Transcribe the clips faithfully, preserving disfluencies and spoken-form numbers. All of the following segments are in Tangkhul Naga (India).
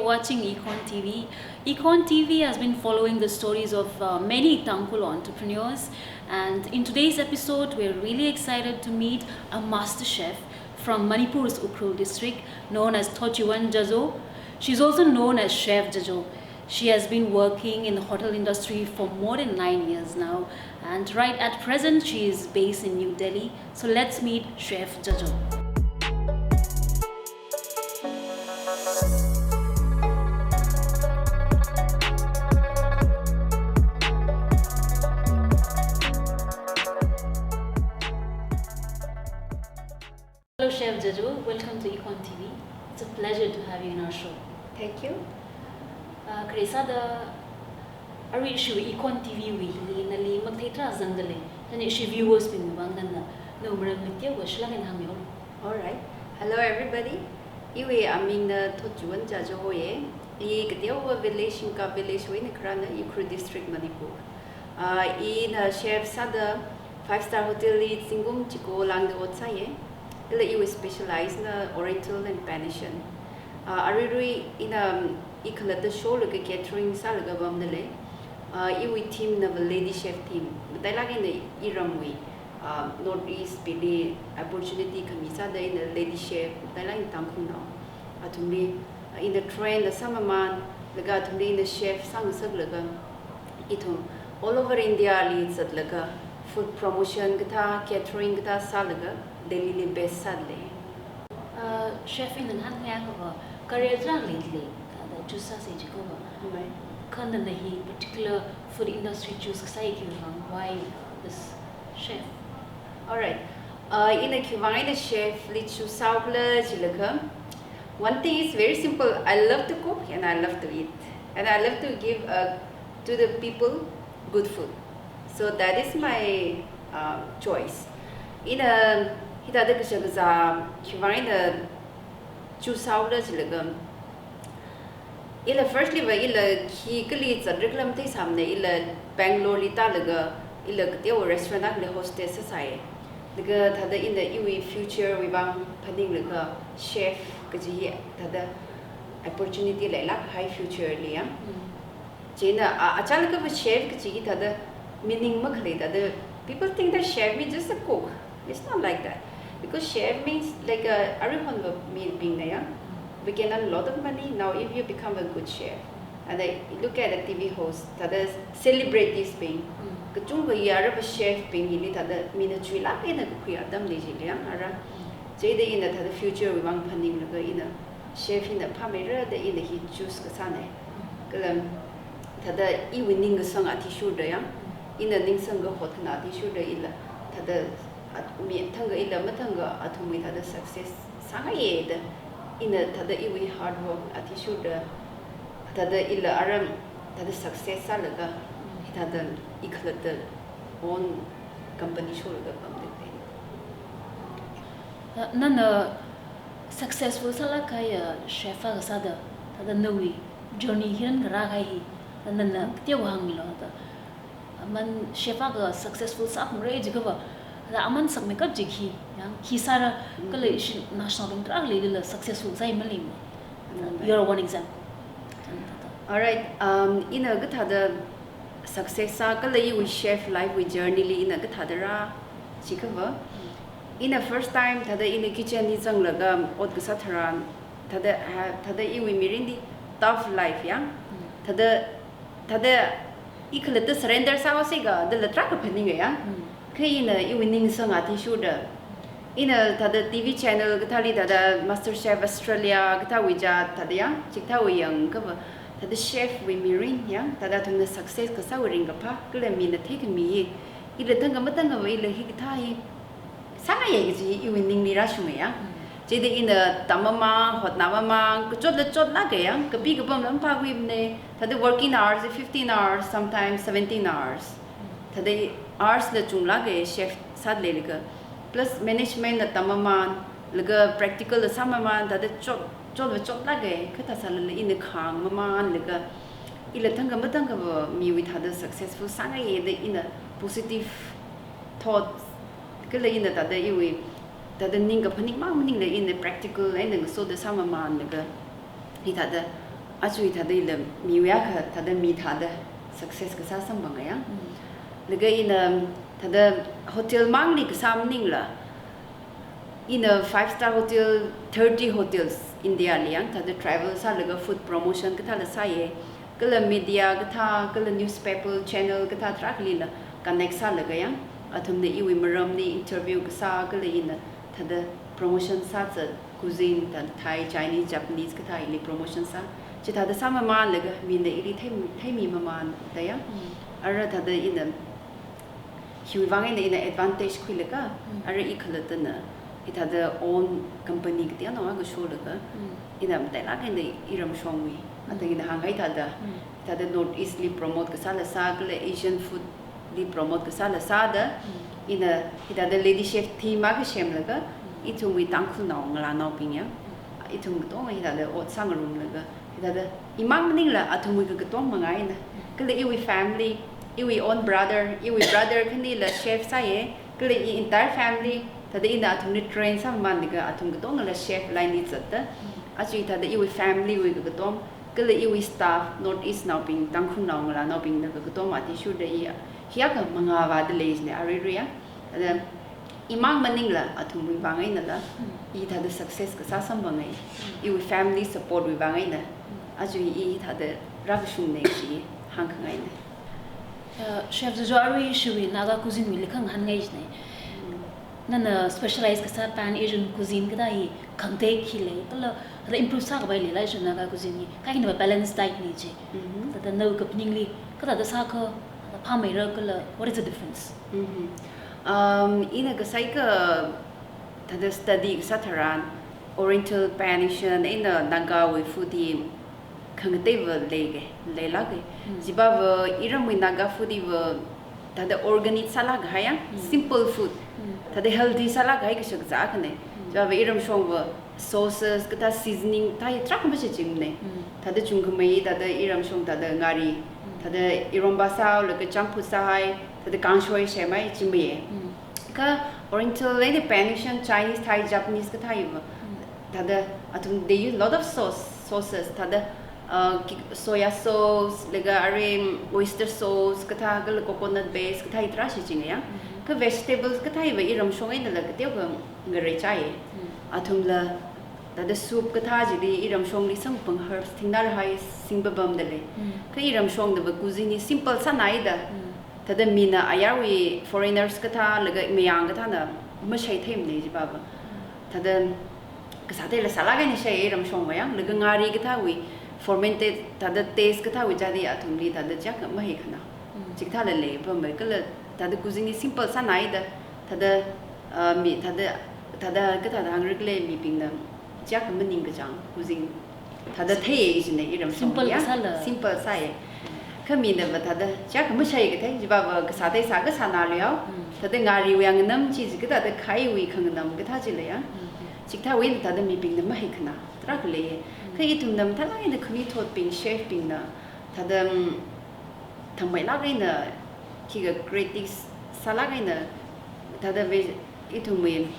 Watching Econ T V. Econ T V has been following the stories of uh, many Tangkhul entrepreneurs, and in today's episode, we're really excited to meet a master chef from Manipur's Ukhrul district, known as Thotchiwon Jajo. She's also known as Chef Jajo. She has been working in the hotel industry for more than nine years now, and right at present, she is based in New Delhi. So let's meet Chef Jajo. Hello, Chef Jajo. Welcome to Econ T V. It's a pleasure to have you in our show. Thank you. Uh, khare sāda, arui ishi Econ T V wui hili nali mathei tarā zangda lei. Thāda ishi viewers bing vang nana, nawui maramli teokha shilāk eina hāngmilu. All right. Hello, everybody. Iwui aming na Thotchiwon Jajo ye. I kateowa village, Shingkap village wui eina kharāna, Ukhrul district, Manipur. Ah, ina chef sāda five star hotel li zingkum chiko lāngda ot sāya. Kala iwui specialize na Oriental and Pan Asian. Ah, aruirui ina, um, ikhalatta sholaga catering sālaga pamda lei. Ah, iwui theme na va lady chef theme. Matailāk eina iramwui, ah, North East bingli opportunity khami sāda ina lady chef, matailāk eina Tangkhulnao athumli, ah, ina train la sāmamān, laga athumli ina chef sāngasaklaga, ithum all over India li zatlaga, food promotion kathā, catering kathā sālaga, Delhi li base sāda lei. Uh, chef ina ngahānakha va, career tarākha leida lei, thāda choose sāsa jiakha va. Right. Kha nana hi particular food industry choose kasā hi khiwui vang, why this chef? All right. Uh, ina khiwui vang ina chef li choose sāhaokhala jilakha, one thing is very simple. I love to cook and I love to eat. And I love to give, uh, to the people good food. So that is my, uh, choice. Ina hithāda kashakazā khiwui vang ina choose sāhaokhala jilakha, ila firstly va ila khi kali zatrikhala matheisāmana, ila Bangalore li tālaga, ila kateowa restaurant akhali hostess sāsāya. Laga thāda ina iwui future wui vang phaninglaga chef kaji hi thāda opportunity leilāk kahai future li ya. Mm. Chieina, a, achālakha va chef kaji hi thāda meaning makhalei thāda, people think that chef means just a cook. It's not like that. Because chef means like a, aruihon va mibingna ya, we can earn a lot of money now if you become a good chef. And I look at the T V host, thāda celebrities bing. Mm. Kachungkha ya ara va chef bing hili thāda mina chuilāk eina kakhui atam lei jili ya, ara. Mm. Chieina ina thāda future wui vang phaninglaga ina chef hina phāmeira da ina hi choose kasāna. Kala thāda iwui ningkasang athishurda ya, ina ningsang kahotna athishurda ila thāda at-, mi thangkha ila mathangkha athumwui thāda success sāngaiya da, ina thāda iwui hard work athishurda, thāda ila ara thāda success sālaga, thāda ikhalatta own company sholaga pamda lei. Uh, nana successful sālāk kahai, uh, chef akha sāda, thāda nawui journey hi ngarā kahai hi, nana teokha hāngmilu thāda. Aman chef akha successful sāphungra jiakha va, thāda aman sakmeikap jiki, ya, khi sāra, kala ishi national bing tarākha lila successful sāi maleimana. Mm. You're one example. All right, um, ina kathāda success sā kala iwui chef life wui journey li ina kathāda rā jiakha va, ina first time thāda ina kitchen li zanglaga ot kasā tharan, thāda, ha, thāda iwui mirinli tough life ya. Mm. Thāda, thāda ikhalatta surrender sāhaosa kajila tarākha phaninga ya. Mm. Kha ina iwui ningsang athishurda, ina thāda T V channel kathāli thāda MasterChef Australia kathāwui ja thāda ya, chikathāwui yangakha va, thāda chef wui mirin ya, thāda athumna success kasāwui ringkaphā, kala mina theikhami hi, ila thangkha mathangkha va ila hikathā hi sāngaiya kaji iwui ningli rāshunga ya. Mm. Chieina ina tammamān, hotnamamān, kachotla chotlāka ya, kapi kapamla maphākhuimana, thāda working hours fifteen hours, sometimes seventeen hours. Thāda hours la chunglāka chef sāda leilaga. Plus management la tammamān, laga practical la sāmamān, thāda chot, chotva chotlāka, kathā sālala ina khāngmamānlaga, ila thangkha mathangkha va miwui thāda successful sāngaiya da ina positive thoughts, kala ina thāda iwui, thāda ningkaphaning mang maningla ina practical eina ngasoda sāmamānlaga, hithāda Aja thāda ila miwui akha thāda mi thāda success kasā samphangaya. Laga ina thāda hotel mangli kasā maningla, ina five star hotel, thirty hotels India li yang thāda travel sālaga food promotion kathāla sāya. Kala media kathā, kala newspaper channel kathā tarākhalila connect sālaga yang, athumna iwui maramli interview kasā, kala ina thāda promotion sāzat, cuisine, thāda Thai, Chinese, Japanese kathā ili promotion sā. Chithāda sāmamānlaga mina ili thei, theimi mamānda yang. Ara thāda ina hiwui vang eina ina advantage khuilaga, ara i khalattana hithāda own company kateonao akha sholaga, ina matailāk eina iramshongwui, athang ina hāngkahai thāda, thāda North East li promote kasāla sā, kala Asian food li promote kasāla sāda, ina hithāda lady chef team akha semlaga, ithumwui Tangkhulnao ngalānaobing yang, ithum katonga hithāda ot sāngarumlaga, hithāda imang maningla athumwui kakatong manga eina, kala iwui family, iwui own brother, iwui brother khanila chef sāya, kala i entire family, thāda ina athumli train sāmamānlaga athum katongala chef line li zatda, aja thāda iwui family wui kakatong, kala iwui staff, North East naobing, Tangkhulnao ngalānaobingna kakatong athishurda i, hiyākha mangā vāda lei jina aruirui ya. Thāda imang maningla athumwui vang einala, i thāda success kasā samphanga. Iwui family support wui vang eina, aja i thāda rākashungna chi hāngkhangaina. Uh, Chef Jojo, arui ishiwui Naga cuisine wuili khangahānngai jina. Nana specialize kasā Pan Asian cuisine kathā hi khangatei khi lei, kala thāda improve sākapai leila ishiwui Naga cuisine hi, kaikhana balance diet ni chi. Thāda nawui kaphaningli kathāda sākha, thāda phāmeira kala what is the difference? Um, ina kasā akha thāda study kasā tharan, Oriental, Pan Asian eina Nagawui food hi khangateiva leika, leilāka. Chipava iramwui Naga food hiva thāda organic sālāk kahai ya, simple food. Thāda healthy sālāk kahai kashak zākana. Chipava iramshongva sauces kathā seasoning kathā hi tarākha mashichinmana. Thāda chungkhamei thāda iramshong thāda ngari, thāda iromba sāhaolaga champhu sāhai, thāda kangshoi semhai chimei. Kha Oriental eina Pan Asian, Chinese, Thai, Japanese kathā hiva, thāda athum they use lot of sauce, sauces, thāda, uh, ki-, soya sauce, laga arui oyster sauce kathā, kala coconut base kathā hi tarā shichinga ya. Kha vegetables kathā hiva iramshong einala kateokha ngareichai. Athumla thāda soup kathā chili iramshongli samkaphang herbs, thingnā rahai, singpapamda lei. Kha iramshongdava cuisine hi simple sānaida, thāda mina ayarwui foreigners kathā laga mayang kathāna mashai theimana chipava. Thāda kasāteila sālāk eina shai iramshongva ya, laga ngari kathāwui fermented thāda taste kathāwui chili athumli thāda chiyākha maheikhanā. Chikathāla leipamei kala thāda cuisine hi simple sānaida, thāda, uh, mi thāda, thāda kathāda hāngra khala mibingna chiyākha maningkachang cuisine thāda theiya jina iramshong simple ya, kasāla. Simple sāya. Kha minava thāda chiyākha mashai kathei, chipava kasātei sākha sānālu yao. Thāda ngariwui nganam chi, chikathāda khaiwui khanganam kathā chila ya. Chikathāwui thāda mibingna maheikhanā tarākha leiya. Kha ithumna mathālāk eina khanuithotbing, chef bingna thāda, um, thangmeilāk eina, khikha creative sālāk eina, thāda ve ithumwui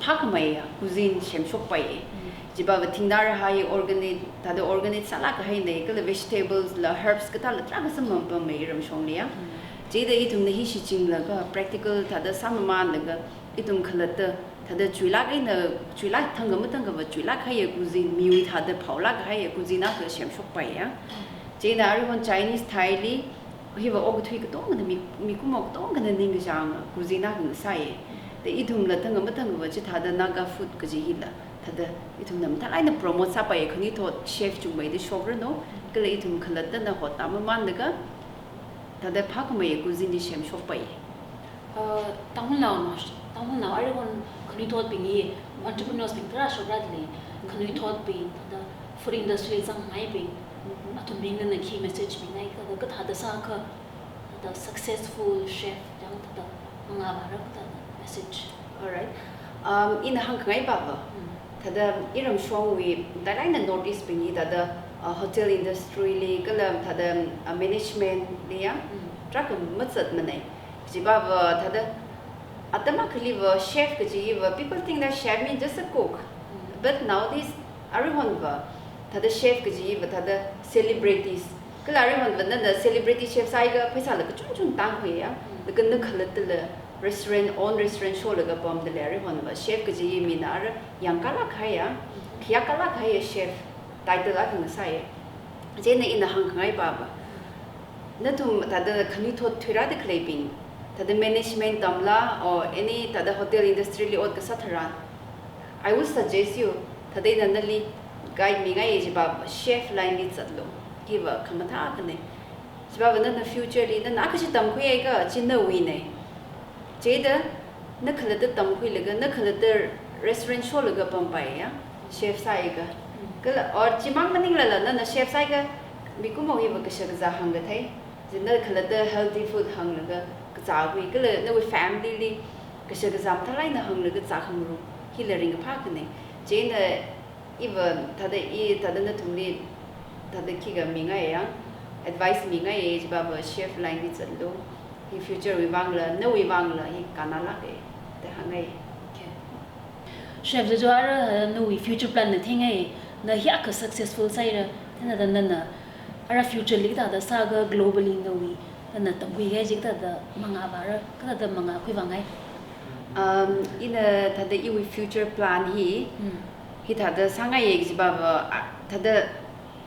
phākhamei ya cuisine semshokpai. Chipava thingnā rahai organic, thāda organic sālāk kahaina, kala vegetables la herbs kathāla tarākha samkaphangmei iramshongli ya. Chida ithumna hi shichinglaga practical thāda sāmamānlaga, ithum khalatta thāda chuilāk eina, chuilāk thangkha mathangkhava chuilāk kahaiya cuisine, miwui thāda phaolāk kahaiya cuisine akha semshokpai ya. Chieina aruihon Chinese, Thai li, hiva okathui katongana mi, mikumo katongana ningkachānga cuisine akha ngasāya. Da ithumla thangkha mathangkhava chithāda Naga food kaji hila, thāda ithumna mathālāk eina promote sāpai, khanuithot chef chungmeida shokranu, kala ithum khalattana hotnāmamānlaga, thāda phākhamei cuisine hi semshokpai. Uh, Tangkhulnao no, Tangkhulnao aruihon khanuithotbing hi entrepreneurs bing tarā shokra lei, khanuithotbing, thāda food industry zangngaibing, athumbingna khi message mingai, thāda kathāda sākha, thāda successful chef yang thāda mangā vāra kathāda message. Alright. Um, ina hāngkhangai pava, thāda iramshongwui, thāda eina North East bing hi thāda, uh, hotel industry li, kala thāda, uh, management li ya, tarākha mazatmanei. Chipava thāda, atam akhaliva chef kaji hiva, people think that chef means just a cook. But nowadays, aruihonva, Thāda chef kaji hiva thāda celebrities. Kala aruihonva nana celebrity chef sāhaiakha pheisāla kachungchung tāngkhuiya. Laga na khalattala restaurant, own restaurant sholaga pamda lei aruihonva. Chef kaji hi mina ara yangkalāk kahaiya, khayākalāk kahaiya chef title akha ngasāya. Chieina ina hāngkhangai pava, nathum thāda khanuithot thuirāda khaleibing, thāda management tamla, or any thāda hotel industry li ot kasā tharan, I would suggest you, thāda ina nali guide mingaiya, chipava chef line li zatlu. Hiva khamathā akhana. Chipava nana future li, nana akhashi tamkhuihaiakha, chi nawuina. Chieina, na khalatta tamkhuilaga, na khalatta restaurant sholaga pampaiya, chef sāhaiakha. Kala, or chimang maninglala, nana chef sāhaiakha, mikumo hiva kashakazā hāngkathei. Chi na khalatta healthy food hānglaga kazākhui, kala nawui family li kashakazā mathālāk eina hānglaga zākhangarum, hila ringkaphā akhana. Chieina iva thāda i, thāda nathumli, thāda khikha mingaiya, advice mingaiya, chipava chef line li zatlu. Hi future wui vangla, nawui vangla, hi kannalāka, da hāngai. Okay. Chef Jojo, ara nawui future plan na theingai, na hiyākha successful sāhaira, thāda nana ara future li kathāda sāakha globally nawui, nana tamkhuikahai chi kathāda mangā vāra, kathāda mangā khuivāngai. Um, ina thāda iwui future plan hi, Hmm. hithāda sāngaiya kajipava, a, thāda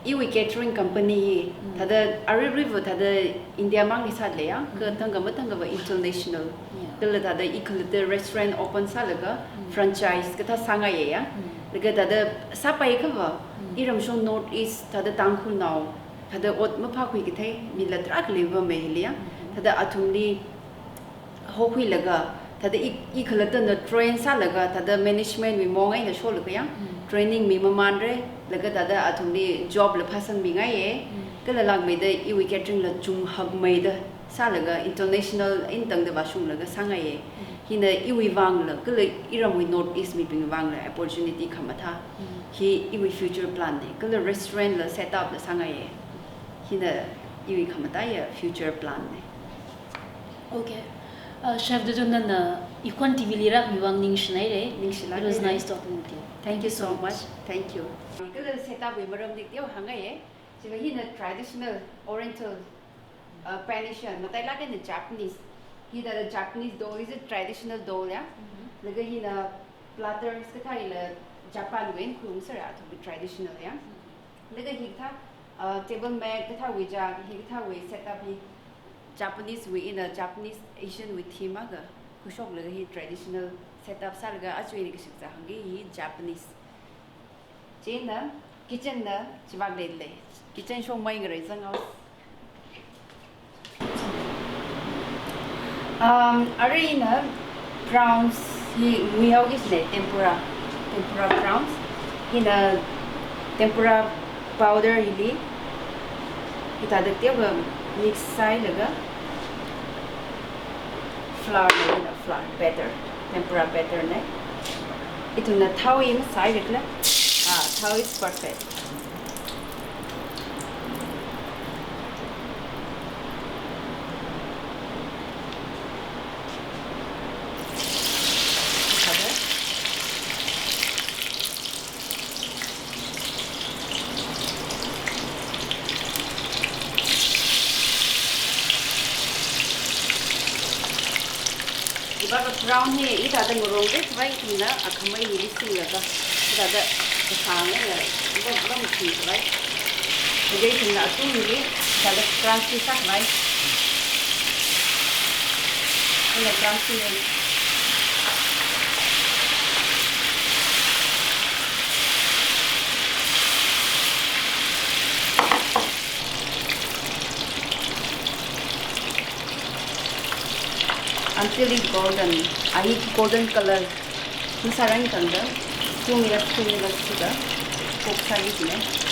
iwui catering company hi, Hmm. thāda aruiruiva thāda India mangli sāda leiya, Hmm. kathangkha mathangkhava international. Yeah. Kala thāda i khalatta restaurant open sālaga Hmm. franchise kathā sāngaiya. Hmm. Laga thāda sāpaiakhava, Hmm. iramshong North East thāda Tangkhulnao, thāda ot maphākhui kathei, mila tarākha leivāmei hiliya. Hmm. Thāda athumli hokhuilaga, thāda i, i khalattana train sālaga, thāda management wui maong eina sholaga ya, Hmm. training mimamanra, laga thāda athumli job la phāsangmingaiya, Hmm. kala langmeida iwui catering la chunghakmeida sālaga international eina tangda vāshunglaga sāngaiya. Hmm. Hina iwui vangla, kala iramwui North East mibing vangla opportunity khamathā. Hmm. Hi iwui future plan na, kala restaurant la set up la sāngaiya. Hina iwui khamathāya future plan na. Okay. Uh, Chef Jojo, nana Ikhon T V li rākhami vang ningshinaira. Ningshilāka. It was nice talking with you. Thank you so much. Thank you. Kala setup wui maramli teokha hāngngaiya. Chiva hina traditional Oriental, uh, Pan Asian, matailāk eina Japanese. Hithāda Japanese doll, is a traditional doll, ya? Mm-hmm. Laga hina platters kathā hila Japan wui eina khuiungsera, athumwui traditional, ya? Mm-hmm. Laga hikathā, uh, table mat kathāwui ja, hikathāwui setup hi Japanese wui eina Japanese Asian wui theme akha khuishoklaga hi traditional setup sālaga aja ina kashakazā hāngki hi Japanese. Chieina kitchen na chivak leilei. Kitchen shongmei ngarai zanghaosa. Um, arui ina prawns hi nguihaoki shine, tempura. Tempura prawns. Hina tempura powder hili hithāda teokha mix sāhailaga flour na, hina flour batter, tempura batter na. Ithumna thao hi masāhaira kala. Ah, thao is perfect. Iva brown hi hithāda ngarong ret vai ithumna akhamei hili singlaga, hithāda kasang eina, iva ram singkhavai. Laga ithumna athumli hithāda crunchy sākhavai. Hina crunchy hi. Until it golden, a hi golden color masārang tangda, two minutes, two minutes sida cook sāki shine.